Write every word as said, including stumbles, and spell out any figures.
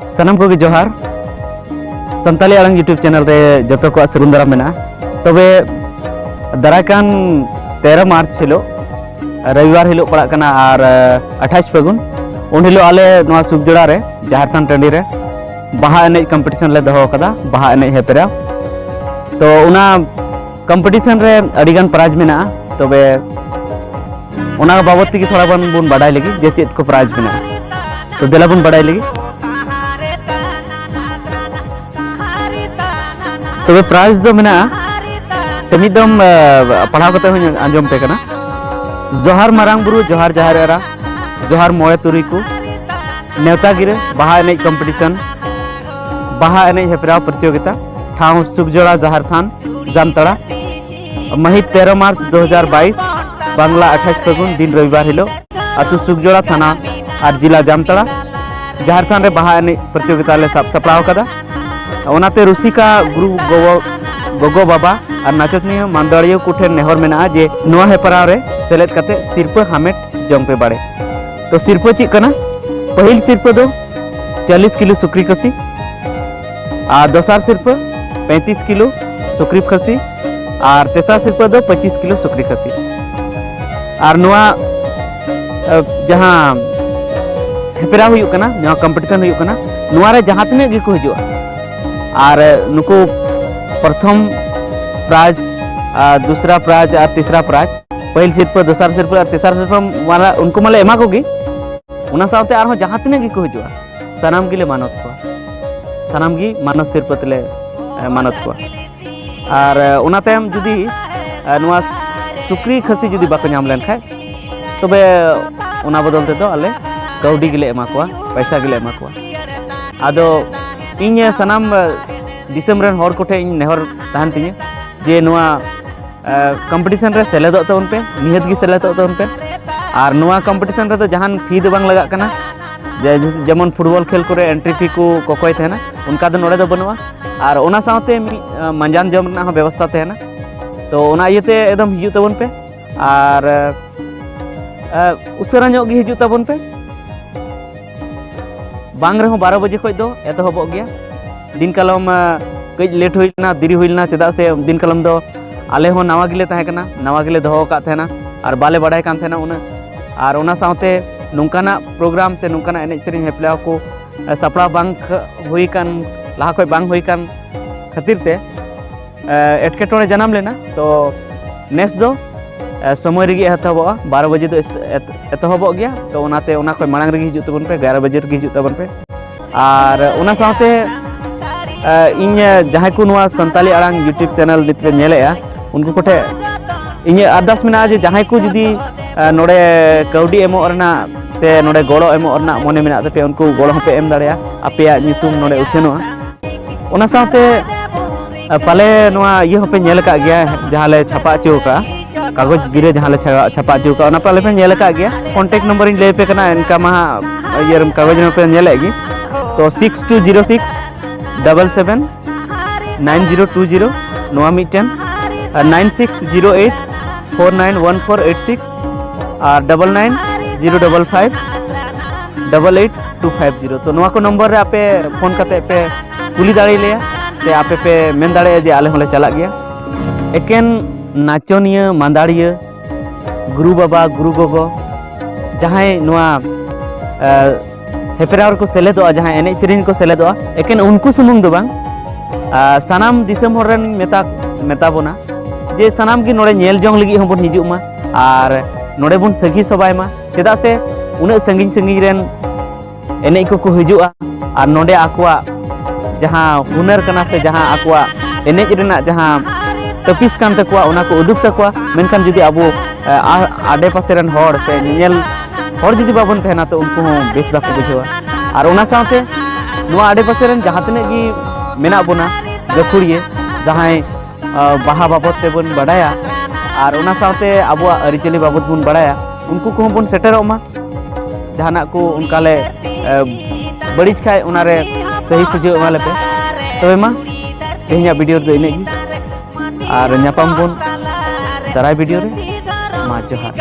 ᱥᱟᱱᱟᱢ ᱠᱚᱜᱮ ᱡᱚᱦᱟᱨ᱾ ᱥᱟᱱᱛᱟᱞᱤ ᱟᱲᱟᱝ YouTube ᱪᱮᱱᱮᱞ ᱨᱮ ᱡᱚᱛᱚ ᱠᱚᱣᱟᱜ ᱥᱟᱹᱜᱩᱱ ᱫᱟᱨᱟᱢ ᱢᱮᱱᱟᱜᱼᱟ᱾ ᱛᱚᱵᱮ ᱫᱟᱨᱟᱭ ᱠᱟᱱ ᱛᱮᱨᱚ ᱢᱟᱨᱪ ᱦᱤᱞᱳᱜ, ᱨᱚᱵᱤᱵᱟᱨ ᱦᱤᱞᱳᱜ ᱯᱟᱲᱟᱜ ᱠᱟᱱᱟ ᱟᱨ ᱟᱴᱷᱟᱥ ᱯᱷᱟᱹᱜᱩᱱ, ᱩᱱ ᱦᱤᱞᱳᱜ ᱟᱞᱮ ᱱᱚᱣᱟ ᱥᱩᱠᱡᱚᱲᱟ ᱨᱮ ᱡᱟᱦᱮᱨ ᱛᱷᱟᱱ ᱴᱟᱺᱰᱤ ᱨᱮ ᱵᱟᱦᱟ ᱮᱱᱮᱡ ᱠᱚᱢᱯᱤᱴᱤᱥᱚᱱ ᱞᱮ ᱫᱚᱦᱚ ᱟᱠᱟᱫᱟ, ᱵᱟᱦᱟ ᱮᱱᱮᱡ ᱦᱮᱯᱨᱟᱣ᱾ ᱛᱚ ᱚᱱᱟ ᱠᱚᱢᱯᱤᱴᱤᱥᱚᱱ ᱨᱮ ᱟᱹᱰᱤᱜᱟᱱ ᱯᱨᱟᱭᱤᱡᱽ ᱢᱮᱱᱟᱜᱼᱟ᱾ ᱛᱚᱵᱮ ᱚᱱᱟ ᱵᱟᱵᱚᱫ ᱛᱮᱜᱮ ᱛᱷᱚᱲᱟ ᱜᱟᱱ ᱵᱚᱱ ᱵᱟᱰᱟᱭ ᱞᱮᱜᱮ ᱡᱮ ᱪᱮᱫ ᱠᱚ ᱯᱨᱟᱭᱤᱡᱽ ᱢᱮᱱᱟᱜᱼᱟ᱾ ᱛᱚ ᱫᱮᱞᱟ ᱵᱚᱱ ᱵᱟᱰᱟᱭ ᱞᱮᱜᱮ᱾ ᱛᱚᱵᱮ ᱯᱨᱟᱭᱤᱡᱽ ᱫᱚ ᱢᱮᱱᱟᱜᱼᱟ, ᱥᱮ ᱢᱤᱫ ᱫᱚᱢ ᱯᱟᱲᱦᱟᱣ ᱠᱟᱛᱮ ᱦᱚᱸᱧ ᱟᱸᱡᱚᱢ ᱯᱮ ᱠᱟᱱᱟ᱾ ᱡᱚᱦᱟᱨ ᱢᱟᱨᱟᱝ ᱵᱩᱨᱩ, ᱡᱚᱦᱟᱨ ᱡᱟᱦᱮᱨ ᱮᱨᱟ, ᱡᱚᱦᱟᱨ ᱢᱚᱬᱮ ᱛᱩᱨᱩᱭ ᱠᱚ᱾ ᱱᱮᱣᱛᱟ ᱜᱤᱨᱟᱹ ᱵᱟᱦᱟ ᱮᱱᱮᱡ ᱠᱚᱢᱯᱤᱴᱤᱥᱚᱱ, ᱵᱟᱦᱟ ᱮᱱᱮᱡ ᱦᱮᱯᱨᱟᱣ ᱯᱨᱚᱛᱤᱡᱳᱜᱤᱛᱟ, ᱴᱷᱟᱶ ᱥᱩᱠᱡᱚᱲᱟ ᱡᱟᱦᱮᱨ ᱛᱷᱟᱱ ᱡᱟᱢᱛᱟᱲᱟ, ᱢᱟᱹᱦᱤᱛ ᱛᱮᱨᱚ ᱢᱟᱨᱪ ᱫᱩ ᱦᱟᱡᱟᱨ ᱵᱟᱭᱤᱥ, ᱵᱟᱝᱞᱟ ᱟᱴᱷᱟᱥ ᱯᱷᱟᱹᱜᱩᱱ, ᱫᱤᱱ ᱨᱚᱵᱤᱵᱟᱨ ᱦᱤᱞᱳᱜ, ᱟᱹᱛᱩ ᱥᱩᱠᱡᱚᱲᱟ, ᱛᱷᱟᱱᱟ ᱟᱨ ᱡᱤᱞᱟ ᱡᱟᱢᱛᱟᱲᱟ᱾ ᱡᱟᱦᱮᱨ ᱛᱷᱟᱱ ᱨᱮ ᱵᱟᱦᱟ ᱮᱱᱮᱡ ᱯᱨᱚᱛᱤᱡᱳᱜᱤᱛᱟ ᱞᱮ ᱥᱟᱵ ᱥᱟᱯᱲᱟᱣ ᱟᱠᱟᱫᱟ᱾ ᱚᱱᱟᱛᱮ ᱨᱩᱥᱤᱠᱟ ᱜᱩᱨᱩ ᱜᱚᱜᱚ, ᱜᱚᱜᱚ ᱵᱟᱵᱟ ᱟᱨ ᱱᱟᱪᱚᱱᱤᱭᱟᱹ ᱢᱟᱱᱫᱟᱲᱤᱭᱟᱹ ᱠᱚᱴᱷᱮᱱ ᱱᱮᱦᱚᱨ ᱢᱮᱱᱟᱜᱼᱟ ᱡᱮ ᱱᱚᱣᱟ ᱦᱮᱯᱨᱟᱣ ᱨᱮ ᱥᱮᱞᱮᱫ ᱠᱟᱛᱮ ᱥᱤᱨᱯᱟᱹ ᱦᱟᱢᱮᱴ ᱡᱚᱝ ᱯᱮ ᱵᱟᱲᱮ᱾ ᱛᱚ ᱥᱤᱨᱯᱟᱹ ᱪᱮᱫ ᱠᱟᱱᱟ? ᱯᱟᱹᱦᱤᱞ ᱥᱤᱨᱯᱟᱹ ᱫᱚ ᱪᱚᱞᱞᱤᱥ ᱠᱤᱞᱳ ᱥᱩᱠᱨᱤ ᱠᱷᱟᱹᱥᱤ ᱟᱨ ᱫᱚᱥᱟᱨ ᱥᱤᱨᱯᱟᱹ ᱯᱮᱸᱛᱤᱥ ᱠᱤᱞᱳ ᱥᱩᱠᱨᱤ ᱠᱷᱟᱹᱥᱤ ᱟᱨ ᱛᱮᱥᱟᱨ ᱥᱤᱨᱯᱟᱹ ᱫᱚ ᱯᱚᱸᱪᱤᱥ ᱠᱤᱞᱳ ᱥᱩᱠᱨᱤ ᱠᱷᱟᱹᱥᱤ᱾ ᱟᱨ ᱱᱚᱣᱟ, ᱮ, ᱡᱟᱦᱟᱸ ᱦᱮᱯᱨᱟᱣ ᱦᱩᱭᱩᱜ ᱠᱟᱱᱟ, ᱱᱚᱣᱟ ᱠᱚᱢᱯᱤᱴᱤᱥᱚᱱ ᱦᱩᱭᱩᱜ ᱠᱟᱱᱟ, ᱱᱚᱣᱟ ᱨᱮ ᱡᱟᱦᱟᱸ ᱛᱤᱱᱟᱹᱜ ᱜᱮᱠᱚ ᱦᱤᱡᱩᱜᱼᱟ, ᱟᱨ, ᱮ, ᱱᱩᱠᱩ ᱯᱨᱚᱛᱷᱚᱢ ᱯᱨᱟᱭᱤᱡᱽ, ᱟᱨ ᱫᱩᱥᱨᱟ ᱯᱨᱟᱭᱤᱡᱽ ᱟᱨ ᱛᱤᱥᱨᱟ ᱯᱨᱟᱭᱤᱡᱽ, ᱯᱟᱹᱦᱤᱞ ᱥᱤᱨᱯᱟᱹ, ᱫᱚᱥᱟᱨ ᱥᱤᱨᱯᱟᱹ ᱟᱨ ᱛᱮᱥᱟᱨ ᱥᱤᱨᱯᱟᱹ ᱢᱟᱞᱟ, ᱩᱱᱠᱩ ᱢᱟᱞᱮ ᱮᱢᱟ ᱠᱚᱜᱮ, ᱚᱱᱟ ᱥᱟᱶᱛᱮ ᱟᱨᱦᱚᱸ ᱡᱟᱦᱟᱸ ᱛᱤᱱᱟᱹᱜ ᱜᱮᱠᱚ ᱦᱤᱡᱩᱜᱼᱟ, ᱥᱟᱱᱟᱢ ᱜᱮᱞᱮ ᱢᱟᱱᱚᱛ ᱠᱚᱣᱟ, ᱥᱟᱱᱟᱢ ᱜᱮ ᱢᱟᱱᱚᱛ ᱥᱤᱨᱯᱟᱹ ᱛᱮᱞᱮ, ᱮ, ᱢᱟᱱᱚᱛ ᱠᱚᱣᱟ᱾ ᱟᱨ, ᱮ, ᱚᱱᱟ ᱛᱟᱭᱚᱢ ᱡᱩᱫᱤ, ᱮ, ᱱᱚᱣᱟ ᱥᱩᱠᱨᱤ ᱠᱷᱟᱹᱥᱤ ᱡᱩᱫᱤ ᱵᱟᱠᱚ ᱧᱟᱢ ᱞᱮᱱᱠᱷᱟᱱ, ᱛᱚᱵᱮ ᱚᱱᱟ ᱵᱚᱫᱚᱞ ᱛᱮᱫᱚ ᱟᱞᱮ ᱠᱟᱹᱣᱰᱤ ᱜᱮᱞᱮ ᱮᱢᱟ ᱠᱚᱣᱟ, ᱯᱚᱭᱥᱟ ᱜᱮᱞᱮ ᱮᱢᱟ ᱠᱚᱣᱟ᱾ ᱟᱫᱚ ᱤᱧ ᱥᱟᱱᱟᱢ, ᱮ, ᱫᱤᱥᱚᱢ ᱨᱮᱱ ᱦᱚᱲ ᱠᱚᱴᱷᱮᱱ ᱤᱧ ᱱᱮᱦᱚᱨ ᱛᱟᱦᱮᱱ ᱛᱤᱧᱟᱹ ᱡᱮ ᱱᱚᱣᱟ, ᱮ, ᱠᱚᱢᱯᱤᱴᱤᱥᱚᱱ ᱨᱮ ᱥᱮᱞᱮᱫᱚᱜ ᱛᱟᱵᱚᱱ ᱯᱮ, ᱱᱤᱦᱟᱹᱛ ᱜᱮ ᱥᱮᱞᱮᱫᱚᱜ ᱛᱟᱵᱚᱱ ᱯᱮ᱾ ᱟᱨ ᱱᱚᱣᱟ ᱠᱚᱢᱯᱤᱴᱤᱥᱚᱱ ᱨᱮᱫᱚ ᱡᱟᱦᱟᱱ ᱯᱷᱤ ᱫᱚ ᱵᱟᱝ ᱞᱟᱜᱟᱜ ᱠᱟᱱᱟ, ᱡᱮ-, ᱡᱮᱢᱚᱱ ᱯᱷᱩᱴᱵᱚᱞ ᱠᱷᱮᱞ ᱠᱚᱨᱮ ᱮᱱᱴᱨᱤ ᱯᱷᱤ ᱠᱚ ᱠᱚᱠᱚᱭ ᱛᱟᱦᱮᱱᱟ, ᱚᱱᱠᱟ ᱫᱚ ᱱᱚᱰᱮ ᱫᱚ ᱵᱟᱹᱱᱩᱜᱼᱟ᱾ ᱟᱨ ᱚᱱᱟ ᱥᱟᱶᱛᱮ ᱢᱤᱫ, ᱮ, ᱢᱟᱸᱡᱟᱱ ᱡᱚᱢ ᱨᱮᱱᱟᱜ ᱦᱚᱸ ᱵᱮᱵᱚᱥᱛᱷᱟ ᱛᱟᱦᱮᱱᱟ᱾ ᱛᱚ ᱚᱱᱟ ᱤᱭᱟᱹᱛᱮ ᱮᱠᱫᱚᱢ ᱦᱤᱡᱩᱜ ᱛᱟᱵᱚᱱ ᱯᱮ ᱟᱨ, ᱮ, ᱩᱥᱟᱹᱨᱟ ᱧᱚᱜ ᱜᱮ ᱦᱤᱡᱩᱜ ᱛᱟᱵᱚᱱ ᱯᱮ᱾ ᱵᱟᱝ ᱨᱮᱦᱚᱸ ᱵᱟᱨᱚ ᱵᱟᱡᱮ ᱠᱷᱚᱱ ᱫᱚ ᱮᱛᱚᱦᱚᱵᱚᱜ ᱜᱮᱭᱟ᱾ ᱫᱤᱱ ᱠᱟᱞᱚᱢ ᱠᱟᱹᱡ ᱞᱮᱴ ᱦᱩᱭ ᱞᱮᱱᱟ, ᱫᱮᱨᱤ ᱦᱩᱭ ᱞᱮᱱᱟ, ᱪᱮᱫᱟᱜ ᱥᱮ ᱫᱤᱱ ᱠᱟᱞᱚᱢ ᱫᱚ ᱟᱞᱮ ᱦᱚᱸ ᱱᱟᱣᱟ ᱜᱮᱞᱮ ᱛᱟᱦᱮᱸ ᱠᱟᱱᱟ, ᱱᱟᱣᱟ ᱜᱮᱞᱮ ᱫᱚᱦᱚ ᱟᱠᱟᱫ ᱛᱟᱦᱮᱱᱟ ᱟᱨ ᱵᱟᱞᱮ ᱵᱟᱲᱟᱭ ᱠᱟᱱ ᱛᱟᱦᱮᱱᱟ ᱩᱱᱟᱹᱜ᱾ ᱟᱨ ᱚᱱᱟ ᱥᱟᱶᱛᱮ ᱱᱚᱝᱠᱟᱱᱟᱜ ᱯᱨᱳᱜᱨᱟᱢ ᱥᱮ ᱱᱚᱝᱠᱟᱱᱟᱜ ᱮᱱᱮᱡ ᱥᱮᱨᱮᱧ ᱦᱮᱯᱨᱟᱣ ᱠᱚ ᱥᱟᱯᱲᱟᱣ ᱵᱟᱝ ᱦᱩᱭ ᱠᱟᱱ, ᱞᱟᱦᱟ ᱠᱷᱚᱱ ᱵᱟᱝ ᱦᱩᱭ ᱠᱟᱱ ᱠᱷᱟᱹᱛᱤᱨ ᱛᱮ ᱮᱴᱠᱮᱴᱚᱬᱮ ᱡᱟᱱᱟᱢ ᱞᱮᱱᱟ᱾ ᱛᱚ ᱱᱮᱥ ᱫᱚ ᱥᱚᱢᱚᱭ ᱨᱮᱜᱮ ᱮᱛᱚᱦᱚᱵᱚᱜᱼᱟ, ᱵᱟᱨᱚ ᱵᱟᱡᱮ ᱫᱚ ᱮᱛᱚᱦᱚᱵᱚᱜ ᱜᱮᱭᱟ᱾ ᱛᱚ ᱚᱱᱟᱛᱮ ᱚᱱᱟ ᱠᱷᱚᱱ ᱢᱟᱲᱟᱝ ᱨᱮᱜᱮ ᱦᱤᱡᱩᱜ ᱛᱟᱵᱚᱱ ᱯᱮ, ᱮᱜᱟᱨᱚ ᱵᱟᱡᱮ ᱨᱮᱜᱮ ᱦᱤᱡᱩᱜ ᱛᱟᱵᱚᱱ ᱯᱮ᱾ ᱟᱨ ᱚᱱᱟ ᱥᱟᱶᱛᱮ ᱤᱧ ᱡᱟᱦᱟᱸᱭ ᱠᱚ ᱱᱚᱣᱟ ᱥᱟᱱᱛᱟᱞᱤ ᱟᱲᱟᱝ YouTube ᱪᱮᱱᱮᱞ ᱱᱤᱛ ᱯᱮ ᱧᱮᱞᱮᱫᱼᱟ, ᱩᱱᱠᱩ ᱠᱚᱴᱷᱮᱱ ᱤᱧᱟᱹᱜ ᱟᱨᱫᱟᱥ ᱢᱮᱱᱟᱜᱼᱟ ᱡᱮ ᱡᱟᱦᱟᱸᱭ ᱠᱚ ᱡᱩᱫᱤ ᱱᱚᱰᱮ ᱠᱟᱹᱣᱰᱤ ᱮᱢᱚᱜ ᱨᱮᱱᱟᱜ ᱥᱮ ᱱᱚᱰᱮ ᱜᱚᱲᱚ ᱮᱢᱚᱜ ᱨᱮᱱᱟᱜ ᱢᱚᱱᱮ ᱢᱮᱱᱟᱜ ᱛᱟᱯᱮᱭᱟ, ᱩᱱᱠᱩ ᱜᱚᱲᱚ ᱦᱚᱸᱯᱮ ᱮᱢ ᱫᱟᱲᱮᱭᱟᱜᱼᱟ, ᱟᱯᱮᱭᱟᱜ ᱧᱩᱛᱩᱢ ᱱᱚᱰᱮ ᱩᱪᱷᱟᱹᱱᱚᱜᱼᱟ᱾ ᱚᱱᱟ ᱥᱟᱶᱛᱮ ᱯᱟᱞᱮ ᱱᱚᱣᱟ ᱤᱭᱟᱹ ᱦᱚᱸᱯᱮ ᱧᱮᱞ ᱟᱠᱟᱫ ᱜᱮᱭᱟ, ᱡᱟᱦᱟᱸ ᱞᱮ ᱪᱷᱟᱯᱟ ᱦᱚᱪᱚ ᱟᱠᱟᱫᱼᱟ, ᱠᱟᱜᱚᱡᱽ ᱜᱤᱨᱟᱹ ᱡᱟᱦᱟᱸ ᱞᱮ ᱪᱷᱟᱯᱟ ᱦᱚᱪᱚ ᱟᱠᱟᱫᱼᱟ, ᱚᱱᱟ ᱯᱟᱞᱮ ᱯᱮ ᱧᱮᱞ ᱟᱠᱟᱫ ᱜᱮᱭᱟ᱾ ᱠᱚᱱᱴᱮᱠᱴ ᱱᱚᱢᱵᱚᱨ ᱤᱧ ᱞᱟᱹᱭ ᱟᱯᱮ ᱠᱟᱱᱟ, ᱮᱱᱠᱟ ᱢᱟ ᱦᱟᱸᱜ ᱤᱭᱟᱹ ᱠᱟᱜᱚᱡᱽ ᱨᱮᱦᱚᱸ ᱯᱮ ᱧᱮᱞᱮᱫ ᱜᱮ᱾ ᱛᱚ six two zero six double seven nine zero two zero, ᱱᱚᱣᱟ ᱢᱤᱫᱴᱮᱱ, ᱟᱨ nine six zero eight four nine one four eight six ᱟᱨ double nine zero double five double eight two five zero᱾ ᱛᱚ ᱱᱚᱣᱟ ᱠᱚ ᱱᱚᱢᱵᱚᱨ ᱨᱮ ᱟᱯᱮ phone ᱠᱟᱛᱮ ᱯᱮ ᱠᱩᱞᱤ ᱫᱟᱲᱮᱭᱟᱞᱮᱭᱟ ᱥᱮ ᱟᱯᱮ ᱯᱮ ᱢᱮᱱ ᱫᱟᱲᱮᱭᱟᱜᱼᱟ ᱡᱮ ᱟᱞᱮ ᱦᱚᱸᱞᱮ ᱪᱟᱞᱟᱜ ᱜᱮᱭᱟ᱾ ᱮᱠᱮᱱ ᱱᱟᱪᱚᱱᱤᱭᱟᱹ, ᱢᱟᱸᱫᱟᱲᱤᱭᱟᱹ, ᱜᱩᱨᱩ ᱵᱟᱵᱟ, ᱜᱩᱨᱩ ᱜᱚᱜᱚ, ᱡᱟᱦᱟᱸᱭ ᱱᱚᱣᱟ ᱦᱮᱯᱨᱟᱣ ᱨᱮᱠᱚ ᱥᱮᱞᱮᱫᱚᱜᱼᱟ, ᱡᱟᱦᱟᱸᱭ ᱮᱱᱮᱡ ᱥᱮᱨᱮᱧ ᱨᱮᱠᱚ ᱥᱮᱞᱮᱫᱚᱜᱼᱟ, ᱮᱠᱮᱱ ᱩᱱᱠᱩ ᱥᱩᱢᱩᱝ ᱫᱚ ᱵᱟᱝ, ᱥᱟᱱᱟᱢ ᱫᱤᱥᱚᱢ ᱦᱚᱲ ᱨᱮᱱ ᱢᱮᱛᱟ ᱢᱮᱛᱟ ᱵᱚᱱᱟ ᱡᱮ ᱥᱟᱱᱟᱢ ᱜᱮ ᱱᱚᱰᱮ ᱧᱮᱞ ᱡᱚᱝ ᱞᱟᱹᱜᱤᱫ ᱦᱚᱸᱵᱚᱱ ᱦᱤᱡᱩᱜ ᱢᱟ ᱟᱨ ᱱᱚᱰᱮ ᱵᱚᱱ ᱥᱟᱹᱠᱷᱤ ᱥᱚᱵᱷᱟᱭ ᱢᱟ᱾ ᱪᱮᱫᱟᱜ ᱥᱮ ᱩᱱᱟᱹᱜ ᱥᱟᱺᱜᱤᱧ ᱥᱟᱺᱜᱤᱧ ᱨᱮᱱ ᱮᱱᱮᱡ ᱠᱚᱠᱚ ᱦᱤᱡᱩᱜᱼᱟ ᱟᱨ ᱱᱚᱰᱮ ᱟᱠᱚᱣᱟᱜ ᱡᱟᱦᱟᱸ ᱦᱩᱱᱟᱹᱨ ᱠᱟᱱᱟ ᱥᱮ ᱡᱟᱦᱟᱸ ᱟᱠᱚᱣᱟᱜ ᱮᱱᱮᱡ ᱨᱮᱱᱟᱜ ᱡᱟᱦᱟᱸ ᱛᱟᱹᱯᱤᱥ ᱠᱟᱱ ᱛᱟᱠᱚᱣᱟ, ᱚᱱᱟ ᱠᱚ ᱩᱫᱩᱜ ᱛᱟᱠᱚᱣᱟ᱾ ᱢᱮᱱᱠᱷᱟᱱ ᱡᱩᱫᱤ ᱟᱵᱚ ᱟᱰᱮ ᱯᱟᱥᱮ ᱨᱮᱱ ᱦᱚᱲ ᱥᱮ ᱧᱮᱧᱮᱞ ᱦᱚᱲ ᱡᱩᱫᱤ ᱵᱟᱵᱚᱱ ᱛᱟᱦᱮᱱᱟ, ᱛᱚ ᱩᱱᱠᱩ ᱦᱚᱸ ᱵᱮᱥ ᱵᱟᱠᱚ ᱵᱩᱡᱷᱟᱹᱣᱟ᱾ ᱟᱨ ᱚᱱᱟ ᱥᱟᱶᱛᱮ ᱱᱚᱣᱟ ᱟᱰᱮ ᱯᱟᱥᱮ ᱨᱮᱱ ᱡᱟᱦᱟᱸ ᱛᱤᱱᱟᱹᱜ ᱜᱮ ᱢᱮᱱᱟᱜ ᱵᱚᱱᱟ ᱜᱟᱹᱠᱷᱩᱲᱤᱭᱟᱹ, ᱡᱟᱦᱟᱸᱭ ᱵᱟᱦᱟ ᱵᱟᱵᱚᱫ ᱛᱮᱵᱚᱱ ᱵᱟᱰᱟᱭᱟ ᱟᱨ ᱚᱱᱟ ᱥᱟᱶᱛᱮ ᱟᱵᱚᱣᱟᱜ ᱟᱹᱨᱤᱪᱟᱹᱞᱤ ᱵᱟᱵᱚᱫ ᱵᱚᱱ ᱵᱟᱰᱟᱭᱟ, ᱩᱱᱠᱩ ᱠᱚᱦᱚᱸ ᱵᱚᱱ ᱥᱮᱴᱮᱨᱚᱜ ᱢᱟ᱾ ᱡᱟᱦᱟᱱᱟᱜ ᱠᱚ ᱚᱱᱠᱟ ᱞᱮ ᱵᱟᱹᱲᱤᱡ ᱠᱷᱟᱡ ᱚᱱᱟᱨᱮ ᱥᱟᱹᱦᱤ ᱥᱩᱡᱷᱟᱹᱣ ᱮᱢᱟ ᱞᱮᱯᱮ᱾ ᱛᱚᱵᱮ ᱢᱟ ᱛᱮᱦᱮᱧᱟᱜ ᱵᱷᱤᱰᱤᱭᱳ ᱨᱮᱫᱚ ᱤᱱᱟᱹᱜ ᱜᱮ, ᱟᱨ ᱧᱟᱯᱟᱢ ᱵᱚᱱ ᱫᱟᱨᱟᱭ ᱵᱷᱤᱰᱤᱭᱳ ᱨᱮ᱾ ᱢᱟ ᱡᱚᱦᱟᱨ᱾